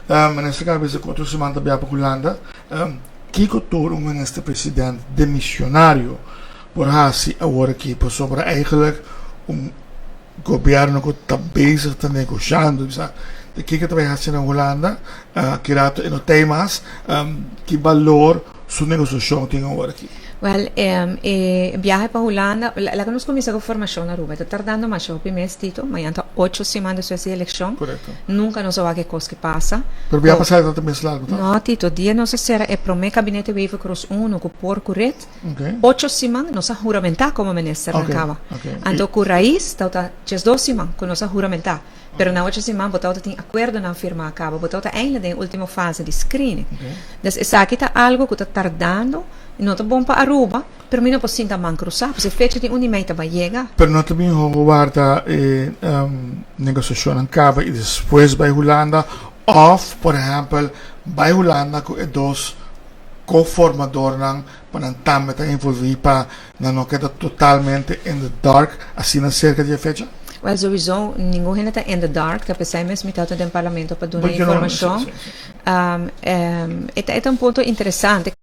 Minister a bisa ku otro siman ta biaha pa Hulanda. Kiko tur un minister president demisionario por hasi awor aki? Pasobra eigenlijk un gobierno ku ta bezig ta negoshando, bisa di kiko ta bai hasi na Hulanda, ki rato e no ta ei mas, ki balor su negosiashon tin awor aki? Wel, e biahe pa Hulanda, laga nos kuminsá ku formashon na Aruba. E ta tardando masha hopi mes, Tito. Mañan ta 8 siman despues di elekshon. Nunka nos a wak e kos ku pasa. Pero biaha pasá e ta mes largu, ta? No, Tito. Dia nos a sera e promé gabinete Wever Croes uno ku por ku ret. 8 siman nos a huramentá komo minister na kaba. Anto ku Raiz ta 12 siman ku nos a huramentá. Pero na 8 siman bo tin akuerdonan firmá kaba. Bo ta ainda den último fase di screening. Dus esaki ta algu ku ta tardando. No ta bon pa Aruba, pero mi no por sinta man krusá. Pues e fecha di 1 di mei ta bai yega. Pero no ta mihó warda e negosiashon kaba i despues bai Hulanda òf, por ehèmpel, bai Hulanda ku e dos co-formadornan pa nan tambe ta envolví pa nan no keda totalmente in the dark asina serka di e fecha? Well, sowieso, ningun hende ta in the dark, ta p'esei mes mi ta den parlamento pa duna informashon. E ta un punto interesante.